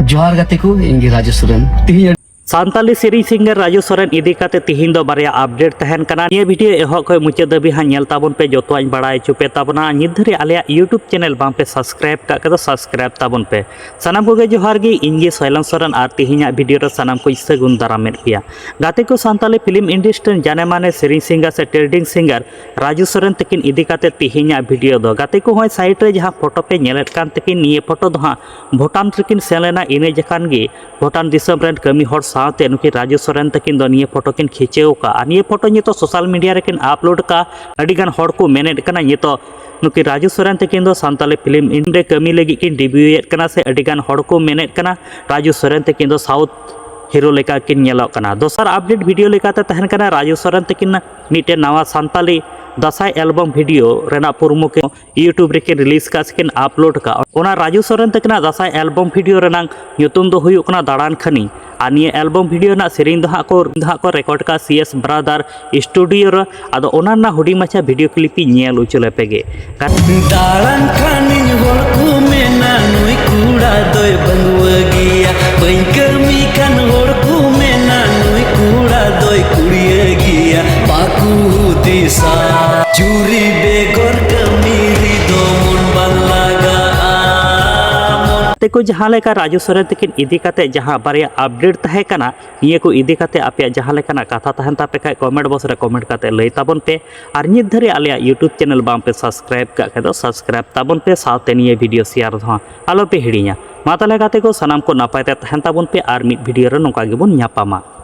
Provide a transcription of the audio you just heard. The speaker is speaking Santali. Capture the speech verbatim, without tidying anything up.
ᱡᱚᱦᱟᱨ ᱜᱟᱛᱮ ᱠᱚ, ᱤᱧ ᱜᱮ ᱨᱟᱡᱩ ᱥᱚᱨᱮᱱ᱾ ᱛᱤᱦᱤᱧ ᱥᱟᱱᱛᱟᱞᱤ ᱥᱮᱨᱮᱧ ᱥᱤᱝᱜᱟᱨ ᱨᱟᱡᱩ ᱥᱚᱨᱮᱱ ᱤᱫᱤ ᱠᱟᱛᱮ ᱛᱤᱦᱤᱧ ᱫᱚ ᱵᱟᱨᱭᱟ ᱟᱯᱰᱮᱴ ᱛᱟᱦᱮᱱ ᱠᱟᱱᱟ᱾ ᱱᱤᱭᱟᱹ ᱵᱷᱤᱰᱤᱭᱳ ᱮᱦᱚᱵ ᱠᱷᱚᱱ ᱢᱩᱪᱟᱹᱫ ᱫᱷᱟᱹᱵᱤᱡ ᱦᱟᱸᱜ ᱧᱮᱞ ᱛᱟᱵᱚᱱ ᱯᱮ, ᱡᱚᱛᱚᱣᱟᱜ ᱤᱧ ᱵᱟᱲᱟᱭ ᱦᱚᱪᱚ ᱯᱮ ᱛᱟᱵᱚᱱᱟ᱾ ᱱᱤᱛ ᱫᱷᱟᱹᱨᱤᱡ ᱟᱞᱮᱭᱟᱜ YouTube ᱪᱮᱱᱮᱞ ᱵᱟᱝ ᱯᱮ ᱥᱟᱵᱥᱠᱨᱟᱭᱤᱵ ᱠᱟᱜ ᱠᱷᱟᱡ ᱫᱚ ᱥᱟᱵᱥᱠᱨᱟᱭᱤᱵ ᱛᱟᱵᱚᱱ ᱯᱮ᱾ ᱥᱟᱱᱟᱢ ᱠᱚᱜᱮ ᱡᱚᱦᱟᱨ ᱜᱮ, ᱤᱧ ᱜᱮ ᱥᱚᱭᱞᱚᱱ ᱥᱚᱨᱮᱱ ᱟᱨ ᱛᱤᱦᱤᱧᱟᱜ ᱵᱷᱤᱰᱤᱭᱳ ᱨᱮ ᱥᱟᱱᱟᱢ ᱠᱚᱧ ᱥᱟᱹᱜᱩᱱ ᱫᱟᱨᱟᱢᱮᱫ ᱯᱮᱭᱟ᱾ ᱜᱟᱛᱮ ᱠᱚ, ᱥᱟᱱᱛᱟᱞᱤ ᱯᱷᱤᱞᱢ ᱤᱱᱰᱟᱥᱴᱨᱤ ᱨᱮᱱ ᱡᱟᱱᱮ ᱢᱟᱱᱮ ᱥᱮᱨᱮᱧ ᱥᱤᱝᱜᱟᱨ ᱥᱮ ᱴᱨᱮᱱᱰᱤᱝ ᱥᱤᱝᱜᱟᱨ ᱨᱟᱡᱩ ᱥᱚᱨᱮᱱ ᱛᱟᱹᱠᱤᱱ ᱤᱫᱤ ᱠᱟᱛᱮ ᱛᱤᱦᱤᱧᱟᱜ ᱵᱷᱤᱰᱤᱭᱳ ᱫᱚ᱾ ᱜᱟᱛᱮ ᱠᱚ, ᱦᱚᱸᱜᱼᱚᱭ ᱥᱟᱭᱤᱰ ᱨᱮ ᱡᱟᱦᱟᱸ ᱯᱷᱳᱴᱳ ᱯᱮ ᱧᱮᱞᱮᱫ ᱠᱟᱱ ᱛᱟᱹᱠᱤᱱ, ᱱᱤᱭᱟᱹ ᱯᱷᱳᱴᱳ ᱫᱚ ᱦᱟᱸᱜ ᱵᱷᱩᱴᱟᱱ ᱨᱮᱠᱤᱱ ᱥᱮᱱ ᱞᱮᱱᱟ, ᱤᱱᱟᱹ ᱡᱚᱠᱷᱟᱱ ᱜᱮ ᱵᱷᱩᱴᱟᱱ ᱫᱤᱥᱚᱢ ᱨᱮᱱ ᱠᱟᱹᱢᱤ ᱦᱚᱲ ᱥᱟᱶᱛᱮ ᱱᱩᱠᱤᱱ ᱨᱟᱡᱩ ᱥᱚᱨᱮᱱ ᱛᱟᱹᱠᱤᱱ ᱫᱚ ᱱᱤᱭᱟᱹ ᱯᱷᱳᱴᱳ ᱠᱤᱱ ᱠᱷᱤᱪᱟᱹᱣ ᱟᱠᱟᱫᱼᱟ᱾ ᱱᱤᱭᱟᱹ ᱯᱷᱳᱴᱳ ᱱᱤᱛᱚᱜ ᱥᱳᱥᱟᱞ ᱢᱤᱰᱤᱭᱟ ᱨᱮᱠᱤᱱ ᱟᱯᱞᱳᱰ ᱟᱠᱟᱫᱼᱟ᱾ ᱟᱹᱰᱤᱜᱟᱱ ᱦᱚᱲ ᱠᱚ ᱢᱮᱱᱮᱫ ᱠᱟᱱᱟ, ᱱᱤᱛᱚᱜ ᱱᱩᱠᱤᱱ ᱨᱟᱡᱩ ᱥᱚᱨᱮᱱ ᱛᱟᱹᱠᱤᱱ ᱫᱚ ᱥᱟᱱᱛᱟᱞᱤ ᱯᱷᱤᱞᱢ ᱤᱱᱰᱟᱥᱴᱨᱤ ᱨᱮ ᱠᱟᱹᱢᱤ ᱞᱟᱹᱜᱤᱫ ᱠᱤᱱ ᱰᱮᱵᱤᱭᱩᱭᱮᱫ ᱠᱟᱱᱟ, ᱥᱮ ᱟᱹᱰᱤᱜᱟᱱ ᱦᱚᱲ ᱠᱚ ᱢᱮᱱᱮᱫ ᱠᱟᱱᱟ ᱨᱟᱡᱩ ᱥᱚᱨᱮᱱ ᱛᱟᱹᱠᱤᱱ ᱫᱚ ᱥᱟᱣᱩᱛᱷ ᱦᱤᱨᱳ ᱞᱮᱠᱟ ᱠᱤᱱ ᱧᱮᱞᱚᱜ ᱠᱟᱱᱟ᱾ ᱫᱚᱥᱟᱨ ᱟᱯᱰᱮᱴ ᱵᱷᱤᱰᱤᱭᱳ ᱞᱮᱠᱟᱛᱮ ᱛᱟᱦᱮᱱ ᱠᱟᱱᱟ, ᱨᱟᱡᱩ ᱥᱚᱨᱮᱱ ᱛᱟᱹᱠᱤᱱ ᱢᱤᱫᱴᱮᱱ ᱱᱟᱣᱟ ᱥᱟᱱᱛᱟᱞᱤ ᱫᱟᱸᱥᱟᱭ ᱮᱞᱵᱟᱢ ᱵᱷᱤᱰᱤᱭᱳ ᱨᱮᱱᱟᱜ ᱯᱨᱳᱢᱳ ᱠᱚ YouTube ᱨᱮᱠᱤᱱ ᱨᱤᱞᱤᱡᱽ ᱠᱟᱜᱼᱟ ᱥᱮᱠᱤᱱ ᱟᱯᱞᱳᱰ ᱠᱟᱜᱼᱟ᱾ ᱚᱱᱟ ᱨᱟᱡᱩ ᱥᱚᱨᱮᱱ ᱛᱟᱹᱠᱤᱱᱟᱜ ᱫᱟᱸᱥᱟᱭ ᱮᱞᱵᱟᱢ ᱵᱷᱤᱰᱤᱭᱳ ᱨᱮᱱᱟᱝ ᱧᱩᱛᱩᱢ ᱫᱚ ᱦᱩᱭᱩᱜ ᱠᱟᱱᱟ ᱫᱟᱬᱟᱱ ᱠᱷᱟᱹᱱᱤ᱾ ᱟᱨ ᱱᱤᱭᱟᱹ ᱮᱞᱵᱟᱢ ᱵᱷᱤᱰᱤᱭᱳ ᱨᱮᱱᱟᱜ ᱥᱮᱨᱮᱧ ᱫᱚ ᱦᱟᱸᱜ ᱠᱚ, ᱫᱚ ᱦᱟᱸᱜ ᱠᱚ ᱨᱮᱠᱚᱨᱰ ᱠᱟᱜᱼᱟ ᱥᱤ ᱮᱥ ᱵᱨᱟᱫᱟᱨ ᱥᱴᱩᱰᱤᱭᱳ ᱨᱮ᱾ ᱟᱫᱚ ᱚᱱᱟ ᱨᱮᱱᱟᱜ ᱦᱩᱰᱤᱧ ᱢᱟᱪᱷᱟ ᱵᱷᱤᱰᱤᱭᱳ ᱠᱞᱤᱯ ᱤᱧ ᱧᱮᱞ ᱦᱚᱪᱚ ᱞᱮᱯᱮ ᱜᱮ᱾ ᱫᱟᱬᱟᱱ ᱠᱷᱟᱱᱤᱧ ᱦᱚᱲ ᱠᱚ ᱢᱮᱱᱟ ᱱᱩᱭ ᱠᱚᱲᱟ ᱫᱚᱭ ᱵᱟᱹᱝᱜᱩᱣᱟᱹ ᱜᱮᱭᱟ, ᱵᱟᱹᱧ ᱠᱟᱹᱢᱤ ᱠᱷᱟᱱ ᱦᱚᱲ ᱠᱚ ᱢᱮᱱᱟ ᱱᱩᱭ ᱠᱚᱲᱟ ᱫᱚᱭ ᱠᱩᱲᱤᱭᱟᱹ ᱜᱮᱭᱟ, ᱵᱟᱠᱚ ᱦᱩᱫᱤᱥᱟ ᱡᱩᱨᱤ ᱵᱮᱜᱚᱨ ᱠᱟᱹᱢᱤ ᱨᱮᱫᱚ ᱢᱚᱱ ᱵᱟᱝ ᱞᱟᱜᱟᱜᱼᱟ, ᱢᱚᱱ ᱛᱮᱠᱚ ᱡᱟᱦᱟᱸ ᱞᱮᱠᱟ ᱨᱟᱡᱩ ᱥᱚᱨᱮᱱ ᱛᱟᱹᱠᱤᱱ ᱤᱫᱤ ᱠᱟᱛᱮ ᱡᱟᱦᱟᱸ ᱵᱟᱨᱭᱟ ᱟᱯᱰᱮᱴ ᱛᱟᱦᱮᱸ ᱠᱟᱱᱟ, ᱱᱤᱭᱟᱹ ᱠᱚ ᱤᱫᱤ ᱠᱟᱛᱮ ᱟᱯᱮᱭᱟᱜ ᱡᱟᱦᱟᱸ ᱞᱮᱠᱟᱱᱟᱜ ᱠᱟᱛᱷᱟ ᱛᱟᱦᱮᱱ ᱛᱟᱯᱮ ᱠᱷᱟᱡ ᱠᱚᱢᱮᱱᱴ ᱵᱚᱠᱥ ᱨᱮ ᱠᱚᱢᱮᱱᱴ ᱠᱟᱛᱮ ᱞᱟᱹᱭ ᱛᱟᱵᱚᱱ ᱯᱮ᱾ ᱟᱨ ᱱᱤᱛ ᱫᱷᱟᱹᱨᱤᱡ ᱟᱞᱮᱭᱟᱜ YouTube ᱪᱮᱱᱮᱞ ᱵᱟᱝ ᱯᱮ ᱥᱟᱵᱥᱠᱨᱟᱭᱤᱵ ᱠᱟᱜ ᱠᱷᱟᱡ ᱫᱚ ᱥᱟᱵᱥᱠᱨᱟᱭᱤᱵ ᱛᱟᱵᱚᱱ ᱯᱮ, ᱥᱟᱶᱛᱮ ᱱᱤᱭᱟᱹ ᱵᱷᱤᱰᱤᱭᱳ ᱥᱮᱭᱟᱨ ᱦᱚᱸ ᱟᱞᱚ ᱯᱮ ᱦᱤᱲᱤᱧᱟ᱾ ᱢᱟ ᱛᱟᱦᱚᱞᱮ ᱜᱟᱛᱮ ᱠᱚ, ᱥᱟᱱᱟᱢ ᱠᱚ ᱱᱟᱯᱟᱭ ᱛᱮ ᱛᱟᱦᱮᱱ ᱛᱟᱵᱚᱱ ᱯᱮ ᱟᱨ ᱢᱤᱫ ᱵᱷᱤᱰᱤᱭᱳ ᱨᱮ ᱱᱚᱝᱠᱟ ᱜᱮᱵᱚᱱ ᱧᱟᱯᱟᱢᱟ᱾